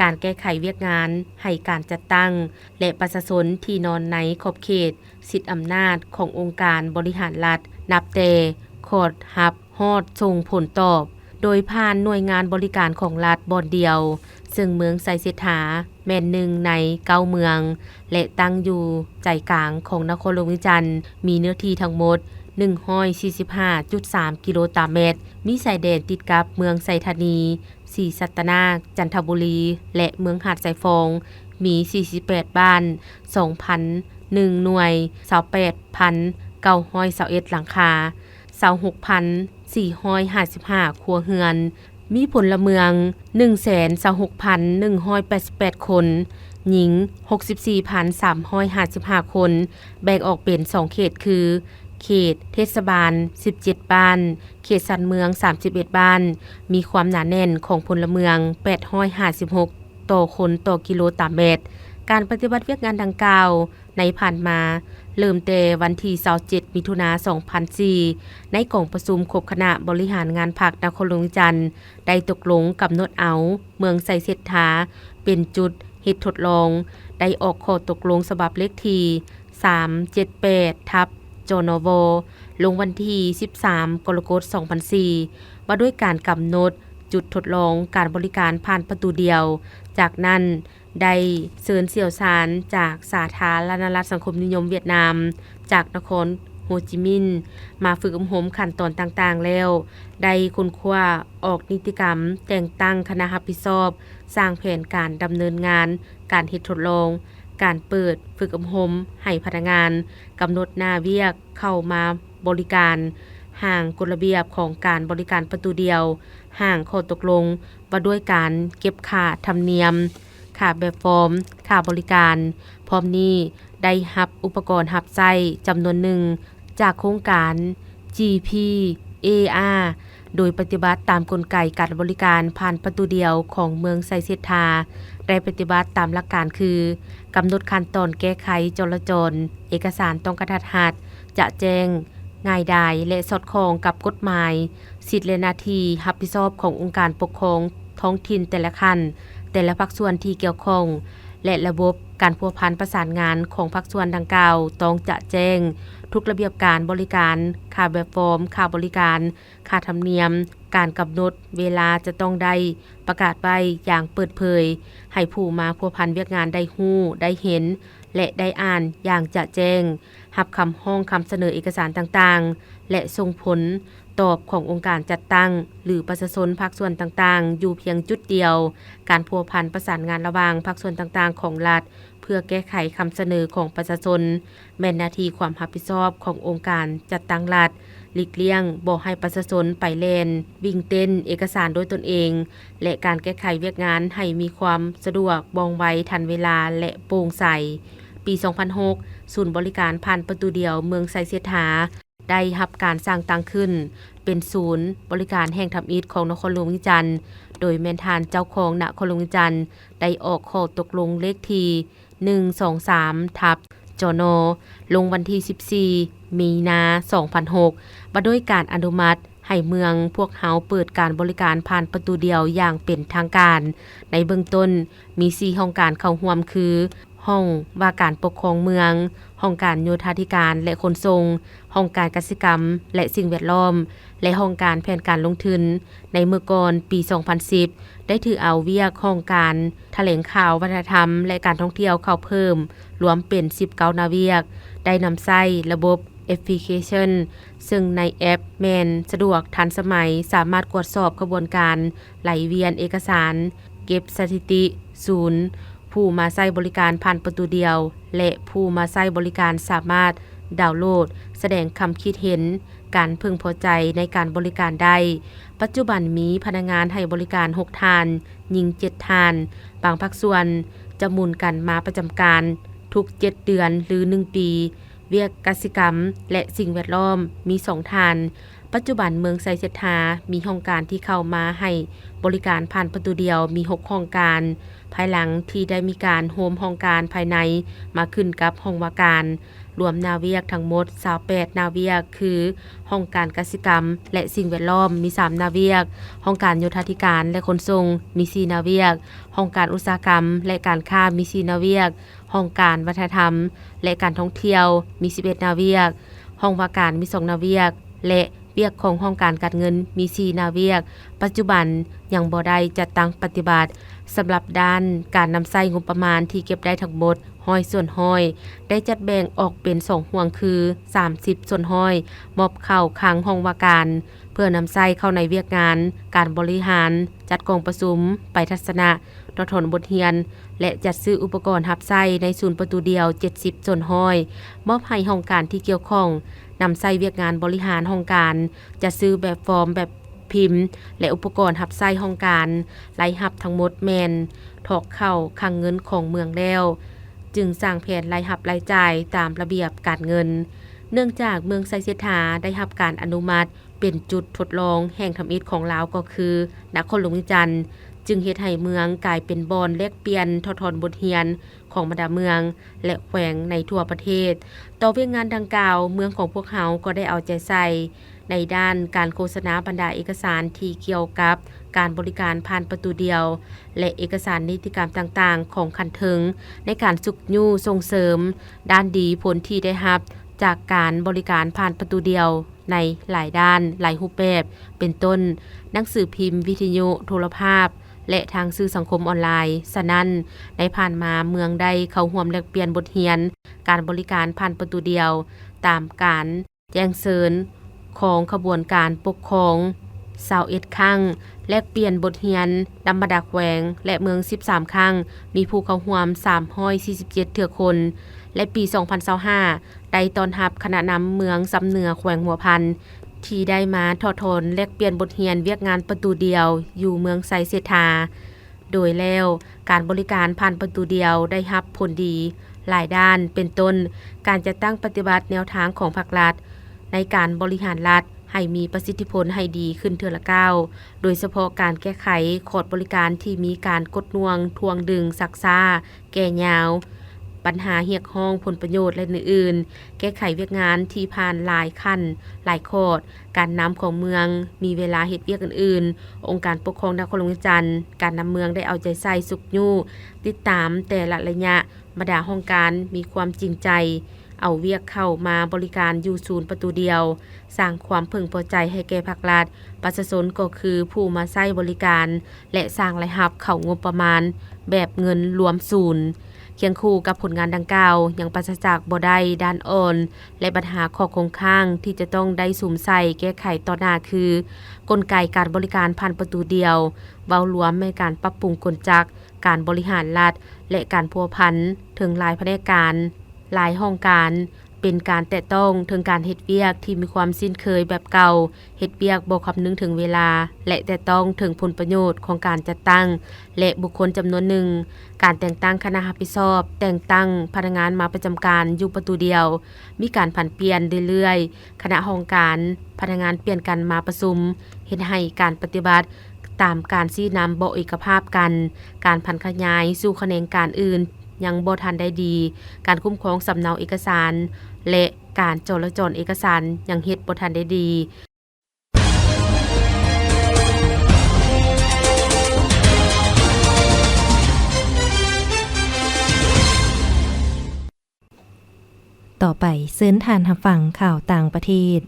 ການແກ້ໄຂວຽກງານໃຫ້ການຈັດຕັ້ງ ແລະ ປະຊາຊົນທີ່ນອນໃນຂອບເຂດ ສິດອຳນາດຂອງອົງການບໍລິຫານລັດ, ນັບແຕ່ຂອດຮັບຮອດສົ່ງຜົນຕອບ ໂດຍຜ່ານໜ່ວຍງານບໍລິການຂອງລັດບ່ອນດຽວ, ເຊິ່ງເມືອງໄຊເສດຖາແມ່ນໜຶ່ງໃນເກົ້າເມືອງ ແລະ ຕັ້ງຢູ່ໃຈກາງຂອງນະຄອນຫຼວງວຽງຈັນ, ມີເນື້ອທີ່ທັງໝົດໜຶ່ງຮ້ອຍສີ່ສິບຫ້າຈຸດສາມກິໂລຕາແມັດ, ມີຊາຍແດນຕິດກັບເມືອງໄຊທານີ, ສີສັດຕະນາກ, ຈັນທະບູລີ ແລະ ເມືອງຫາດຊາຍຟອງ, ມີສີ່ສິບແປດບ້ານ, ສອງພັນໜຶ່ງໜ່ວຍ, ຊາວແປດພັນເກົ້າຮ້ອຍຊາວເອັດຫຼັງຄາ, ຊາວຫົກພັນສີ່ຮ້ອຍຫ້າສິບຫ້າຄົວເຮືອນ, ມີພົນລະເມືອງໜຶ່ງແສນຊາວຫົກພັນໜຶ່ງຮ້ອຍແປດສິບແປດຄົນ, ຍິງຫົກສິບສີ່ພັນສາມຮ້ອຍຫ້າສິບຫ້າຄົນ, ແບ່ງອອກເປັນສອງເຂດຄື ເຂດເທດສະບານສິບເຈັດບ້ານ, ເຂດຊານເມືອງສາມສິບເອັດບ້ານ, ມີຄວາມໜາແໜ້ນຂອງພົນລະເມືອງແປດຮ້ອຍຫ້າສິບຫົກຕໍ່ຄົນຕໍ່ກິໂລຕາແມັດ. ການປະຕິບັດວຽກງານດັ່ງກ່າວໃນຜ່ານມາ ເລີ່ມແຕ່ວັນທີຊາວເຈັດ ມິຖຸນາ ສອງພັນສີ່ ໃນກອງປະຊຸມຄົບຄະນະບໍລິຫານງານພັກນະຄອນຫຼວງວຽງຈັນ ໄດ້ຕົກລົງກຳນົດເອົາເມືອງໄຊເສດຖາເປັນຈຸດເຮັດທົດລອງ, ໄດ້ອອກຂໍ້ຕົກລົງສະບັບເລກທີ ສາມເຈັດແປດ ທັບ ຈນວ ລົງວັນທີ ສິບສາມ ກໍລະກົດ ສອງພັນສີ່ ວ່າດ້ວຍການກຳນົດຈຸດທົດລອງການບໍລິການຜ່ານປະຕູດຽວ. ຈາກນັ້ນ ໄດ້ເຊີນຊ່ຽວຊານຈາກສາທາລະນະລັດສັງຄົມນິຍົມຫວຽດນາມ ຈາກນະຄອນໂຮຈິມິນ ມາຝຶກອົບຮົມຂັ້ນຕອນຕ່າງໆແລ້ວ, ໄດ້ຄົ້ນຄວ້າອອກນິຕິກຳແຕ່ງຕັ້ງຄະນະຮັບຜິດຊອບສ້າງແຜນການດຳເນີນງານການເຮັດທົດລອງ, ການເປີດຝຶກອົບຮົມໃຫ້ພະນັກງານ, ກຳນົດໜ້າວຽກເຂົ້າມາບໍລິການ, ຮ່າງກົດລະບຽບຂອງການບໍລິການປະຕູດຽວ, ຮ່າງຂໍ້ຕົກລົງວ່າດ້ວຍການເກັບຄ່າທຳນຽມ, ຄ່າແບບຟອມ, ຄ່າບໍລິການ. ພ້ອມນີ້ໄດ້ຮັບອຸປະກອນຮັບໃຊ້ຈຳນວນໜຶ່ງຈາກໂຄງການ GPAR ໂດຍປະຕິບັດຕາມກົນໄກການບໍລິການຜ່ານປະຕູດຽວຂອງເມືອງໄຊເສດຖາ, ໄດ້ປະຕິບັດຕາມຫຼັກການຄື ກຳນົດຂັ້ນຕອນແກ້ໄຂຈະລາຈອນ, ເອກະສານຕ້ອງກະທັດຮັດ, ຈະແຈ້ງ, ງ່າຍດາຍ ແລະ ສອດຄ່ອງກັບກົດໝາຍ, ສິດ ແລະ ໜ້າທີ່ຮັບຜິດຊອບຂອງອົງການປົກຄອງທ້ອງຖິ່ນແຕ່ລະຂັ້ນ, ແຕ່ລະພາກສ່ວນທີ່ກ່ຽວຂ້ອງ ແລະ ລະບົບການພົວພັນປະສານງານຂອງພາກສ່ວນດັ່ງກ່າວຕ້ອງຈະແຈ້ງ. ທຸກລະບຽບການບໍລິການ, ຄ່າແບບຟອມ, ຄ່າບໍລິການ, ຄ່າທຳນຽມ, ການກຳນົດເວລາຈະຕ້ອງໄດ້ປະກາດໄວ້ຢ່າງເປີດເຜີຍ ໃຫ້ຜູ້ມາພົວພັນວຽກງານໄດ້ຮູ້, ໄດ້ເຫັນ ແລະ ໄດ້ອ່ານຢ່າງຈະແຈ້ງ, ຮັບຄຳຮ້ອງຄຳສະເໜີເອກະສານຕ່າງໆ ແລະ ສົ່ງຜົນຕອບຂອງອົງການຈັດຕັ້ງ ຫຼື ປະຊາຊົນພາກສ່ວນຕ່າງໆ ຢູ່ພຽງຈຸດດຽວ. ການພົວພັນປະສານງານລະຫວ່າງພາກສ່ວນຕ່າງໆຂອງລັດ ເພື່ອແກ້ໄຂຄຳສະເໜີຂອງປະຊາຊົນ ແມ່ນໜ້າທີ່ຄວາມຮັບຜິດຊອບຂອງອົງການຈັດຕັ້ງລັດ, ຫຼີກລ່ຽງບໍ່ໃຫ້ປະຊາຊົນໄປແລ່ນ, ວິ່ງເຕັ້ນເອກະສານດ້ວຍຕົນເອງ ແລະ ການແກ້ໄຂວຽກງານໃຫ້ມີຄວາມສະດວກ, ວ່ອງໄວ, ທັນເວລາ ແລະ ໂປ່ງໃສ. ປີສອງພັນຫົກ ສູນບໍລິການຜ່ານປະຕູດຽວເມືອງໄຊເສດຖາ ໄດ້ຮັບການສ້າງຕັ້ງຂຶ້ນເປັນສູນບໍລິການແຫ່ງທຳອິດຂອງນະຄອນຫຼວງວຽງຈັນ, ໂດຍແມ່ນທ່ານເຈົ້າຄອງນະຄອນຫຼວງວຽງຈັນ ໄດ້ອອກຂໍ້ຕົກລົງເລກທີ ໜຶ່ງສອງສາມ ທັບ ຈນ ລົງວັນທີສິບສີ່ ມີນາ ສອງພັນຫົກ ວ່າດ້ວຍການອະນຸມັດໃຫ້ເມືອງພວກເຮົາເປີດການບໍລິການຜ່ານປະຕູດຽວຢ່າງເປັນທາງການ. ໃນເບື້ອງຕົ້ນມີສີ່ຫ້ອງການເຂົ້າຮ່ວມຄື ຫ້ອງວ່າການປົກຄອງເມືອງ, ຫ້ອງການໂຍທາທິການ ແລະ ຂົນສົ່ງ, ຫ້ອງການກະສິກຳ ແລະ ສິ່ງແວດລ້ອມ ແລະ ຫ້ອງການແຜນການລົງທຶນ. ໃນເມື່ອກ່ອນປີສອງພັນສິບ ໄດ້ຖືເອົາວຽກຫ້ອງການຖະແຫຼງຂ່າວ, ວັດທະນະທຳ ແລະ ການທ່ອງທ່ຽວເຂົ້າເພີ່ມ, ລວມເປັນສິບເກົ້າໜ້າວຽກ, ໄດ້ນຳໃຊ້ລະບົບແອັບພລິເຄຊັນ ເຊິ່ງໃນແອັບແມ່ນສະດວກ, ທັນສະໄໝ, ສາມາດກວດສອບຂະບວນການໄຫຼວຽນເອກະສານ, ເກັບສະຖິຕິ ສູນຜູ້ມາໃຊ້ບໍລິການຜ່ານປະຕູດຽວ ແລະ ຜູ້ມາໃຊ້ບໍລິການສາມາດດາວໂຫຼດ, ສະແດງຄຳຄິດເຫັນ, ການເພິ່ງພໍໃຈໃນການບໍລິການໄດ້. ປັດຈຸບັນມີພະນັກງານໃຫ້ບໍລິການຫົກທ່ານ, ຍິງເຈັດທ່ານ. ບາງພາກສ່ວນຈະໝູນກັນມາປະຈຳການທຸກເຈັດເດືອນ ຫຼື ໜຶ່ງປີ. ວຽກກະສິກຳ ແລະ ສິ່ງແວດລ້ອມມີສອງທ່ານ. ປັດຈຸບັນເມືອງໄຊເສດຖາມີຫ້ອງການທີ່ເຂົ້າມາໃຫ້ບໍລິການຜ່ານປະຕູດຽວມີຫົກຫ້ອງການ, ພາຍຫຼັງທີ່ໄດ້ມີການໂຮມຫ້ອງການພາຍໃນມາຂຶ້ນກັບຫ້ອງວ່າການ, ລວມໜ້າວຽກທັງໝົດຊາວແປດໜ້າວຽກ ຄື ຫ້ອງການກະສິກຳ ແລະ ສິ່ງແວດລ້ອມມີສາມໜ້າວຽກ, ຫ້ອງການໂຍທາທິການ ແລະ ຂົນສົ່ງມີສີ່ໜ້າວຽກ, ຫ້ອງການອຸດສາຫະກຳ ແລະ ການຄ້າມີສີ່ໜ້າວຽກ, ຫ້ອງການວັດທະນະທຳ ແລະ ການທ່ອງທ່ຽວມີສິບເອັດໜ້າວຽກ, ຫ້ອງວ່າການມີສອງໜ້າວຽກ ແລະ ວຽກຂອງຫ້ອງການການເງິນມີສີ່ໜ້າວຽກ. ປັດຈຸບັນຍັງບໍ່ໄດ້ຈັດຕັ້ງປະຕິບັດ. ສຳລັບດ້ານການນຳໃຊ້ງົບປະມານທີ່ເກັບໄດ້ທັງໝົດຮ້ອຍສ່ວນຮ້ອຍ ໄດ້ຈັດແບ່ງອອກເປັນສອງຫ່ວງຄື ສາມສິບສ່ວນຮ້ອຍ ມອບເຂົ້າຄັງຫ້ອງວ່າການ ເພື່ອນຳໃຊ້ເຂົ້າໃນວຽກງານການບໍລິຫານ, ຈັດກອງປະຊຸມ, ໄປທັດສະນະ, ຖອດຖອນບົດຮຽນ ແລະ ຈັດຊື້ອຸປະກອນຮັບໃຊ້ໃນສູນປະຕູດຽວ ເຈັດສິບສ່ວນຮ້ອຍ ມອບໃຫ້ຫ້ອງການທີ່ກ່ຽວຂ້ອງນຳໃຊ້ວຽກງານບໍລິຫານຫ້ອງການ, ຈັດຊື້ແບບຟອມ, ແບບພິມ ແລະ ອຸປະກອນຮັບໃຊ້ຫ້ອງການ. ລາຍຮັບທັງໝົດແມ່ນຖອກເຂົ້າຄັງເງິນຂອງເມືອງແລ້ວ, ຈຶ່ງສ້າງແຜນລາຍຮັບລາຍຈ່າຍຕາມລະບຽບການເງິນ. ເນື່ອງຈາກເມືອງໄຊເສດຖາໄດ້ຮັບການອະນຸມັດ ເປັນຈຸດທົດລອງແຫ່ງທຳອິດຂອງລາວກໍຄືນະຄອນຫຼວງວຽງຈັນ, ຈຶ່ງເຮັດໃຫ້ເມືອງກາຍເປັນບ່ອນແລກປ່ຽນຖອດຖອນບົດຮຽນຂອງບັນດາເມືອງ ແລະ ແຂວງໃນທົ່ວປະເທດ. ຕໍ່ວຽກງານດັ່ງກ່າວ, ເມືອງຂອງພວກເຮົາກໍໄດ້ເອົາໃຈໃສ່ໃນດ້ານການໂຄສະນາບັນດາເອກະສານທີ່ກ່ຽວກັບການບໍລິການຜ່ານປະຕູດຽວ ແລະ ເອກະສານນິຕິກຳຕ່າງໆຂອງຂັ້ນເທິງ ໃນການຊຸກຍູ້ສົ່ງເສີມດ້ານດີຜົນທີ່ໄດ້ຮັບຈາກການບໍລິການຜ່ານປະຕູດຽວ ໃນຫຼາຍດ້ານ, ຫຼາຍຮູບແບບ, ເປັນຕົ້ນ ໜັງສືພິມ, ວິທະຍຸ, ໂທລະພາບ ແລະ ທາງສື່ສັງຄົມອອນລາຍ. ສະນັ້ນ, ໃນຜ່ານມາເມືອງໄດ້ເຂົ້າຮ່ວມແລກປ່ຽນບົດຮຽນການບໍລິການຜ່ານປະຕູດຽວ ຕາມການແຈ້ງເຊີນຂອງຂະບວນການປົກຄອງ ຊາວເອັດຄັ້ງ, ແລກປ່ຽນບົດຮຽນນຳບັນດາແຂວງ ແລະ ເມືອງ ສິບສາມຄັ້ງ, ມີຜູ້ເຂົ້າຮ່ວມ ສາມຮ້ອຍສີ່ສິບເຈັດເທື່ອຄົນ ແລະ ປີສອງພັນຊາວຫ້າ ໄດ້ຕ້ອນຮັບຄະນະນຳເມືອງຊຳເໜືອ ແຂວງຫົວພັນ ທີ່ໄດ້ມາຖອດຖອນແລກປ່ຽນບົດຮຽນວຽກງານປະຕູດຽວຢູ່ເມືອງໄຊເສດຖາ. ໂດຍແລ້ວ, ການບໍລິການຜ່ານປະຕູດຽວໄດ້ຮັບຜົນດີຫຼາຍດ້ານ, ເປັນຕົ້ນ ການຈັດຕັ້ງປະຕິບັດແນວທາງຂອງພາກລັດໃນການບໍລິຫານລັດໃຫ້ມີປະສິດທິຜົນໃຫ້ດີຂຶ້ນເທື່ອລະກ້າວ, ໂດຍສະເພາະການແກ້ໄຂຂອດບໍລິການທີ່ມີການກົດໜ່ວງ, ຖ່ວງດຶງ, ຊັກຊ້າ, ແກ່ຍາວ, ບັນຫາຮຽກຮ້ອງຜົນປະໂຫຍດ ແລະ ອື່ນໆ, ແກ້ໄຂວຽກງານທີ່ຜ່ານຫຼາຍຂັ້ນ, ຫຼາຍຂອດ, ການນຳຂອງເມືອງ, ມີເວລາເຮັດວຽກອື່ນໆ, ອົງການປົກຄອງນະຄອນຫຼວງວຽງຈັນ, ການນຳເມືອງໄດ້ເອົາໃຈໃສ່ຊຸກຍູ້, ຕິດຕາມແຕ່ລະໄລຍະ, ບັນດາຫ້ອງການມີຄວາມຈິງໃຈ ເອົາວຽກເຂົ້າມາບໍລິການຢູ່ສູນປະຕູດຽວ, ສ້າງຄວາມເພິ່ງພໍໃຈໃຫ້ແກ່ພາກລັດ, ປະຊາຊົນກໍຄືຜູ້ມາໃຊ້ບໍລິການ ແລະ ສ້າງລາຍຮັບເຂົ້າງົບປະມານແບບເງິນລວມສູນ. ຄຽງຄູ່ກັບຜົນງານດັ່ງກ່າວ, ຍັງປາສະຈາກບໍ່ໄດ້ດ້ານອ່ອນ ແລະ ບັນຫາຂໍ້ຄົງຄ້າງທີ່ຈະຕ້ອງໄດ້ສຸມໃສ່ແກ້ໄຂຕໍ່ໜ້າຄື ກົນໄກການບໍລິການຜ່ານປະຕູດຽວ, ເວົ້າລວມແມ່ນການປັບປຸງກົນຈັກການບໍລິຫານລັດ ແລະ ການພົວພັນເຖິງຫຼາຍພະແນກການ, ຫຼາຍຫ້ອງການ, ເປັນການແຕະຕ້ອງເຖິງການເຮັດວຽກທີ່ມີຄວາມຊິນເຄີຍແບບເກົ່າ, ເຮັດວຽກບໍ່ຄຳນຶງເຖິງເວລາ ແລະ ແຕະຕ້ອງເຖິງຜົນປະໂຫຍດຂອງການຈັດຕັ້ງ ແລະ ບຸກຄົນຈຳນວນໜຶ່ງ, ການແຕ່ງຕັ້ງຄະນະຮັບຜິດຊອບ, ແຕ່ງຕັ້ງພະນັກງານມາປະຈຳການຢູ່ປະຕູດຽວ, ມີການຜັນປ່ຽນເລື້ອຍໆ, ຄະນະຫ້ອງການ, ພະນັກງານປ່ຽນກັນມາປະຊຸມ, ເຮັດໃຫ້ການປະຕິບັດຕາມການຊີ້ນຳບໍ່ເອກະພາບກັນ, ການຜັນຂະຫຍາຍສູ່ຂະແໜງການອື່ນຍັງບໍ່ທັນໄດ້ດີ, ການຄຸ້ມຄອງສຳເນົາເອກະສານ ແລະ ການຈໍລະຈອນເອກະສານຍັງເຮັດບໍ່ທັນໄດ້ດີ. ຕໍ່ໄປເຊີນທ່ານຮັບຟັງຂ່າວຕ່າງປະເທດ.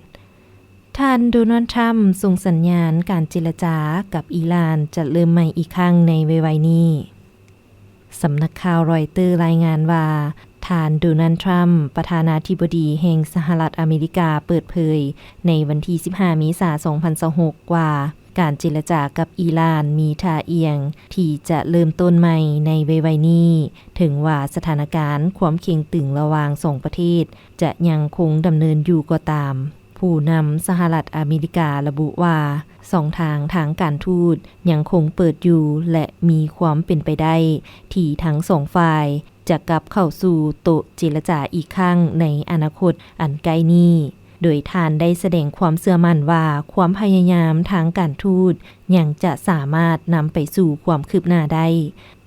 ທ່ານ ໂດນັລ ທຣຳ ສົ່ງສັນຍານການເຈລະຈາກັບອີຣານຈະເລີ່ມໃໝ່ອີກຄັ້ງໃນໄວໆນີ້. ສຳນັກຂ່າວຣອຍເຕີລາຍງານວ່າ ທ່ານ ໂດນັລ ທຣຳ ປະທານາທິບໍດີແຫ່ງສະຫະລັດອາເມລິກາ ເປີດເຜີຍໃນວັນທີສິບຫ້າ ເມສາ ສອງພັນຊາວຫົກ ວ່າ ການເຈລະຈາກັບອີຣານມີທ່າອ່ຽງທີ່ຈະເລີ່ມຕົ້ນໃໝ່ໃນໄວໆນີ້, ເຖິງວ່າສະຖານະການຄວາມເຄັ່ງຕຶງລະຫວ່າງສອງປະເທດຈະຍັງຄົງດຳເນີນຢູ່ກໍຕາມ. ຜູ້ນຳສະຫະລັດອາເມລິກາລະບຸວ່າ ຊ່ອງທາງທາງການທູດຍັງຄົງເປີດຢູ່ ແລະ ມີຄວາມເປັນໄປໄດ້ທີ່ທັງສອງຝ່າຍຈະກັບເຂົ້າສູ່ໂຕະເຈລະຈາອີກຄັ້ງໃນອະນາຄົດອັນໃກ້ນີ້, ໂດຍທ່ານໄດ້ສະແດງຄວາມເຊື່ອໝັ້ນວ່າ ຄວາມພະຍາຍາມທາງການທູດຍັງຈະສາມາດນຳໄປສູ່ຄວາມຄືບໜ້າໄດ້.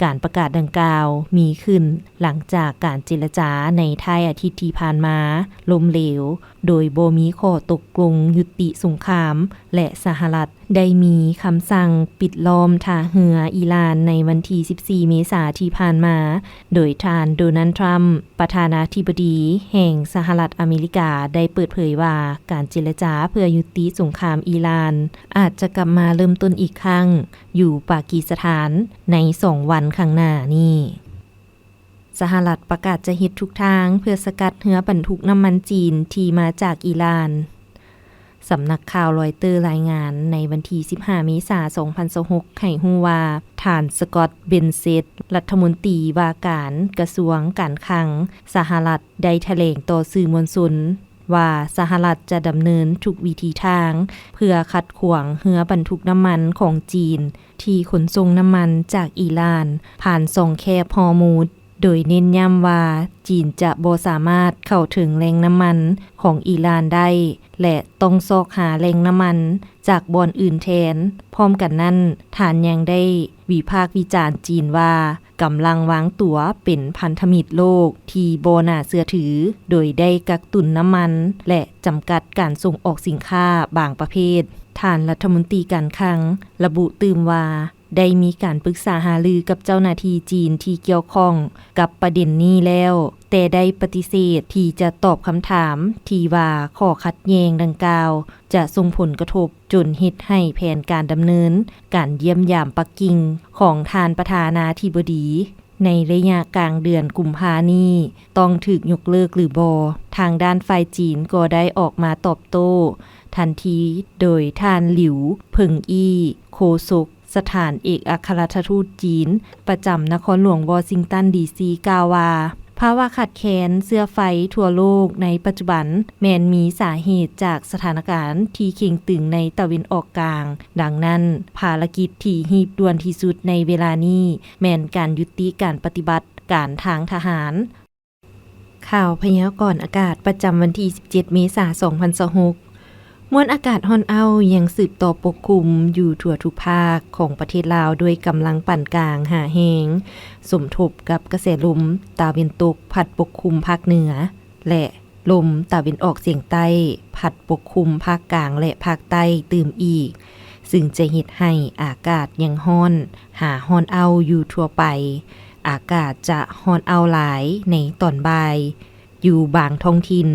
ການປະກາດດັ່ງກ່າວມີຂຶ້ນຫຼັງຈາກການເຈລະຈາໃນທ້າຍອາທິດທີ່ຜ່ານມາລົ້ມເຫຼວ ໂດຍບໍ່ມີຂໍ້ຕົກລົງຍຸຕິສົງຄາມ ແລະ ສະຫະລັດໄດ້ມີຄຳສັ່ງປິດລ້ອມທ່າເຮືອອີຣານໃນວັນທີສິບສີ່ ເມສາທີ່ຜ່ານມາ, ໂດຍທ່ານ ໂດນັລ ທຣຳ ປະທານາທິບໍດີແຫ່ງສະຫະລັດອາເມລິກາ ໄດ້ເປີດເຜີຍວ່າ ການເຈລະຈາເພື່ອຍຸຕິສົງຄາມອີຣານອາດຈະກັບມາເລີ່ມຕົ້ນອີກຄັ້ງຢູ່ປາກີສະຖານໃນສອງວັນຂ້າງໜ້ານີ້. ສະຫະລັດປະກາດຈະເຮັດທຸກທາງເພື່ອສະກັດເຮືອບັນທຸກນ້ຳມັນຈີນທີ່ມາຈາກອີຣານ. ສຳນັກຂ່າວຣອຍເຕີລາຍງານໃນວັນທີສິບຫ້າ ເມສາ ສອງພັນຊາວຫົກ ໃຫ້ຮູ້ວ່າ ທ່ານ ສະກອດ ເບນເຊັດ ລັດຖະມົນຕີວ່າການກະຊວງການຄັງສະຫະລັດ ໄດ້ຖະແຫຼງຕໍ່ສື່ມວນຊົນວ່າ ສະຫະລັດຈະດຳເນີນທຸກວິທີທາງເພື່ອຂັດຂວາງເຮືອບັນທຸກນ້ຳມັນຂອງຈີນ ທີ່ຂົນສົ່ງນ້ຳມັນຈາກອີຣານຜ່ານຊ່ອງແຄບຮໍມຸດ, ໂດຍເນັ້ນຢ້ຳວ່າຈີນຈະບໍ່ສາມາດເຂົ້າເຖິງແຫຼ່ງນ້ຳມັນຂອງອີຣານໄດ້ ແລະ ຕ້ອງຊອກຫາແຫຼ່ງນ້ຳມັນຈາກບ່ອນອື່ນແທນ. ພ້ອມກັນນັ້ນ, ທ່ານຍັງໄດ້ ວິພາກວິຈານຈີນວ່າ ກຳລັງວາງຕົວເປັນພັນທະມິດໂລກທີ່ບໍ່ໜ້າເຊື່ອຖື, ໂດຍໄດ້ກັກຕຸນນ້ຳມັນ ແລະ ຈຳກັດການສົ່ງອອກສິນຄ້າບາງປະເພດ. ທ່ານລັດຖະມົນຕີການຄັງລະບຸຕື່ມວ່າ ໄດ້ມີການປຶກສາຫາລືກັບເຈົ້າໜ້າທີ່ຈີນທີ່ກ່ຽວຂ້ອງກັບປະເດັນນີ້ແລ້ວ, ແຕ່ໄດ້ປະຕິເສດທີ່ຈະຕອບຄຳຖາມທີ່ວ່າຂໍ້ຂັດແຍ່ງດັ່ງກ່າວຈະສົ່ງຜົນກະທົບຈົນເຮັດໃຫ້ແຜນການດຳເນີນການຢ້ຽມຢາມປັກກິ່ງຂອງທ່ານປະທານາທິບໍດີໃນໄລຍະກາງເດືອນກຸມພານີ້ຕ້ອງຖືກຍົກເລີກຫຼືບໍ່. ທາງດ້ານຝ່າຍຈີນກໍໄດ້ອອກມາຕອບໂຕ້ທັນທີ ໂດຍທ່ານ ຫຼິວ ເຜິງອີ່ ໂຄສົກ ສະຖານເອກອັກຄະລັດຖະທູດຈີນປະຈຳນະຄອນຫຼວງວໍຊິງຕັນ ດີຊີ ກ່າວວ່າ ພາວະຂາດແຄນເຊື້ອໄຟທົ່ວໂລກໃນປັດຈຸບັນ ແມ່ນມີສາເຫດຈາກສະຖານະການທີ່ເຄັ່ງຕຶງໃນຕາເວັນອອກກາງ. ດັ່ງນັ້ນ, ພາລະກິດທີ່ຮີບດ່ວນທີ່ສຸດໃນເວລານີ້ ແມ່ນການຍຸຕິການປະຕິບັດການທາງທະຫານ. ຂ່າວພະຍາກອນອາກາດປະຈຳວັນທີສິບເຈັດ ເມສາ ສອງພັນຊາວຫົກ. ມວນອາກາດຮ້ອນອ້າວຍັງສືບຕໍ່ປົກຄຸມຢູ່ທົ່ວທຸກພາກຂອງປະເທດລາວ ດ້ວຍກຳລັງປານກາງຫາແຮງ, ສົມທົບກັບກະແສລົມຕາເວັນຕົກພັດປົກຄຸມພາກເໜືອ ແລະ ລົມຕາເວັນອອກສຽງໃຕ້ພັດປົກຄຸມພາກກາງ ແລະ ພາກໃຕ້ຕື່ມອີກ, ຊຶ່ງຈະເຮັດໃຫ້ອາກາດຍັງຮ້ອນຫາຮ້ອນອ້າວຢູ່ທົ່ວໄປ. ອາກາດຈະຮ້ອນອ້າວຫຼາຍໃນຕອນບ່າຍຢູ່ບາງທ້ອງຖິ່ນ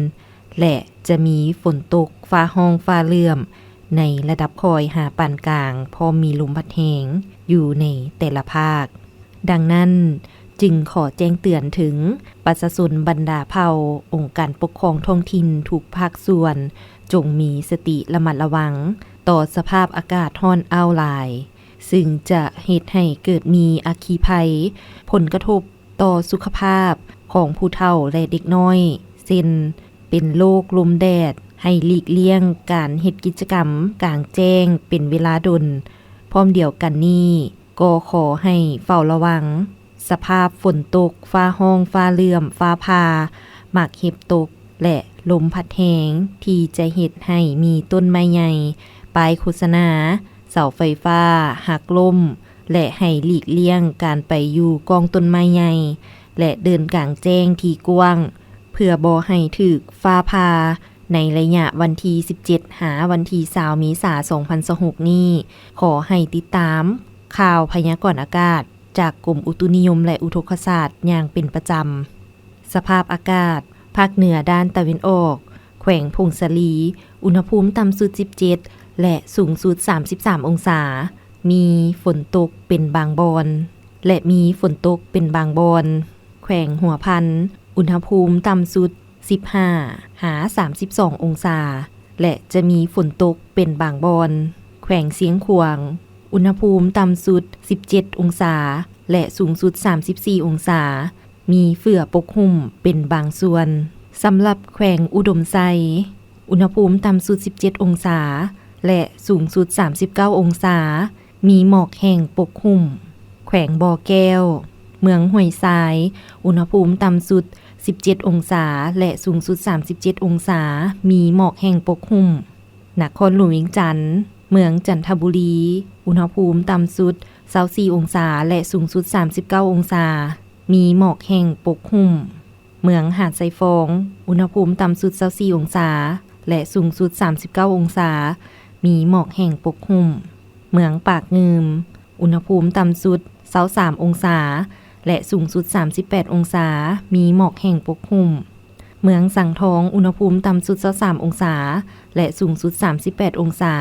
ແລະ ຈະມີຝົນຕົກຟ້າຮ້ອງຟ້າເຫຼື້ອມໃນລະດັບຄ່ອຍຫາປານກາງ, ພ້ອມມີລົມພັດແຮງຢູ່ໃນແຕ່ລະພາກ. ດັ່ງນັ້ນ, ຈຶ່ງຂໍແຈ້ງເຕືອນເຖິງປະຊາຊົນບັນດາເຜົ່າ, ອົງການປົກຄອງທ້ອງຖິ່ນທຸກພາກສ່ວນ, ຈົ່ງມີສະຕິລະມັດລະວັງຕໍ່ສະພາບອາກາດຮ້ອນອ້າວຫຼາຍ, ຊຶ່ງຈະເຮັດໃຫ້ເກີດມີອັກຄີໄພ, ຜົນກະທົບຕໍ່ສຸຂະພາບຂອງຜູ້ເຖົ້າ ແລະ ເດັກນ້ອຍ, ເຊັ່ນ ເປັນໂລກລົມແດດ, ໃຫ້ຫຼີກລ່ຽງການເຮັດກິດຈະກຳກາງແຈ້ງເປັນເວລາດົນ. ພ້ອມດຽວກັນນີ້, ກໍຂໍໃຫ້ເຝົ້າລະວັງສະພາບຝົນຕົກ, ຟ້າຮ້ອງ, ຟ້າເຫຼື້ອມ, ຟ້າຜ່າ, ໝາກເຫັບຕົກ ແລະ ລົມພັດແຮງ ທີ່ຈະເຮັດໃຫ້ມີຕົ້ນໄມ້ໃຫຍ່, ປ້າຍໂຄສະນາ, ເສົາໄຟຟ້າຫັກລົ້ມ ແລະ ໃຫ້ຫຼີກລ່ຽງການໄປຢູ່ກ້ອງຕົ້ນໄມ້ໃຫຍ່ ແລະ ເດີນກາງແຈ້ງທີ່ກວ້າງ ເພື່ອບໍ່ໃຫ້ຖືກຟ້າຜ່າ ໃນໄລຍະວັນທີສິບເຈັດ ຫາວັນທີຊາວ ເມສາ ສອງພັນຊາວຫົກນີ້, ຂໍໃຫ້ຕິດຕາມຂ່າວພະຍາກອນອາກາດຈາກກົມອຸຕຸນິຍົມ ແລະ ອຸທົກກະສາດຢ່າງເປັນປະຈຳ. ສະພາບອາກາດ, ພາກເໜືອດ້ານຕາເວັນອອກ, ແຂວງຜົ້ງສາລີ, ອຸນຫະພູມຕ່ຳສຸດສິບເຈັດ ແລະ ສູງສຸດສາມສິບສາມອົງສາ, ມີຝົນຕົກເປັນບາງບ່ອນ ແລະ ມີຝົນຕົກເປັນບາງບ່ອນ. ແຂວງຫົວພັນ, ອຸນຫະພູມຕ່ຳສຸດ ສິບຫ້າ ຫາ ສາມສິບສອງອົງສາ ແລະ ຈະມີຝົນຕົກເປັນບາງບ່ອນ. ແຂວງຊຽງຂວາງ, ອຸນຫະພູມຕ່ຳສຸດ ສິບເຈັດອົງສາ ແລະ ສູງສຸດ ສາມສິບສີ່ອົງສາ, ມີເຝື້ອປົກຫຸ້ມເປັນບາງສ່ວນ. ສຳລັບແຂວງອຸດົມໄຊ, ອຸນຫະພູມຕ່ຳສຸດ ສິບເຈັດອົງສາ ແລະ ສູງສຸດ ສາມສິບເກົ້າອົງສາ, ມີໝອກແຫ້ງປົກຫຸ້ມ. ແຂວງບໍ່ແກ້ວ, ເມືອງຫ້ວຍຊາຍ, ອຸນຫະພູມຕ່ຳສຸດ ສິບເຈັດອົງສາ ແລະ ສູງສຸດ ສາມສິບເຈັດອົງສາ, ມີໝອກແຫ້ງປົກຫຸ້ມ. ນະຄອນຫຼວງວຽງຈັນ, ເມືອງຈັນທະບູລີ, ອຸນຫະພູມຕ່ຳສຸດ ຊາວສີ່ອົງສາ ແລະ ສູງສຸດ ສາມສິບເກົ້າອົງສາ, ມີໝອກແຫ້ງປົກຫຸ້ມ. ເມືອງຫາດຊາຍຟອງ, ອຸນຫະພູມຕ່ຳສຸດ ຊາວສີ່ອົງສາ ແລະ ສູງສຸດ ສາມສິບເກົ້າອົງສາ, ມີໝອກແຫ້ງປົກຫຸ້ມ. ເມືອງປາກງື່ມ, ອຸນຫະພູມຕ່ຳສຸດ ຊາວສາມອົງສາ ແລະ ສູງສຸດ ສາມສິບແປດອົງສາ, ມີໝອກແຫ້ງປົກຫຸ້ມ. ເມືອງສັງທອງ, ອຸນຫະພູມຕ່ຳສຸດ ຊາວສາມອົງສາ ແລະ ສູງສຸດ ສາມສິບແປດອົງສາ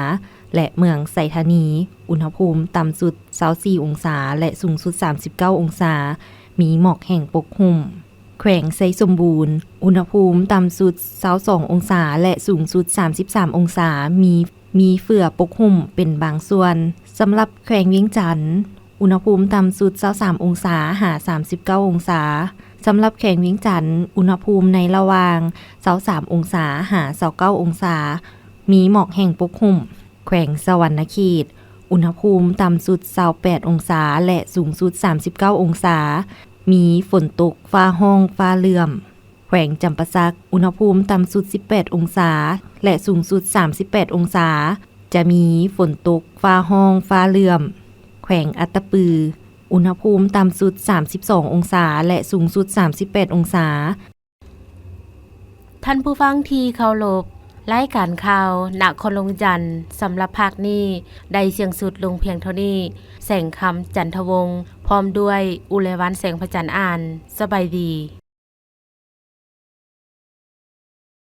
ແລະ ເມືອງໄຊທານີ, ອຸນຫະພູມຕ່ຳສຸດ ຊາວສີ່ອົງສາ ແລະ ສູງສຸດ ສາມສິບເກົ້າອົງສາ, ມີໝອກແຫ້ງປົກຫຸ້ມ. ແຂວງໄຊສົມບູນ, ອຸນຫະພູມຕ່ຳສຸດ ຊາວສອງອົງສາ ແລະ ສູງສຸດ ສາມສິບສາມອົງສາ, ມີ ມີເຝື້ອປົກຫຸ້ມເປັນບາງສ່ວນ. ສຳລັບແຂວງວຽງຈັນ, ອຸນຫະພູມຕ່ຳສຸດ ຊາວສາມອົງສາ ຫາ ສາມສິບເກົ້າອົງສາ. ສຳລັບແຂວງວຽງຈັນ, ອຸນຫະພູມໃນລະຫວ່າງ ຊາວສາມອົງສາ ຫາ ຊາວເກົ້າອົງສາ, ມີໝອກແຫ້ງປົກຫຸ້ມ. ແຂວງສະຫວັນນະເຂດ, ອຸນຫະພູມຕ່ຳສຸດ ຊາວແປດອົງສາ ແລະ ສູງສຸດ ສາມສິບເກົ້າອົງສາ, ມີຝົນຕົກຟ້າຮ້ອງຟ້າເຫຼື້ອມ. ແຂວງຈຳປາສັກ, ອຸນຫະພູມຕ່ຳສຸດ ສິບແປດອົງສາ ແລະ ສູງສຸດ ສາມສິບແປດອົງສາ, ຈະມີຝົນຕົກຟ້າຮ້ອງຟ້າເຫຼື້ອມ. ແຂວງອັດຕະປື, ອຸນຫະພູມຕ່ຳສຸດສາມສິບສອງອົງສາ ແລະ ສູງສຸດສາມສິບແປດອົງສາ. ທ່ານຜູ້ຟັງທີ່ເຄົາລົບ, ລາຍການຂ່າວນະຄອນຫຼວງວຽງຈັນ ສຳລັບພາກນີ້ໄດ້ສິ້ນສຸດລົງພຽງເທົ່ານີ້. ແສງຄຳ ຈັນທະວົງ ພ້ອມດ້ວຍ ອຸໄລວັນ ແສງພະຈັນ ອ່ານ. ສະບາຍດີ.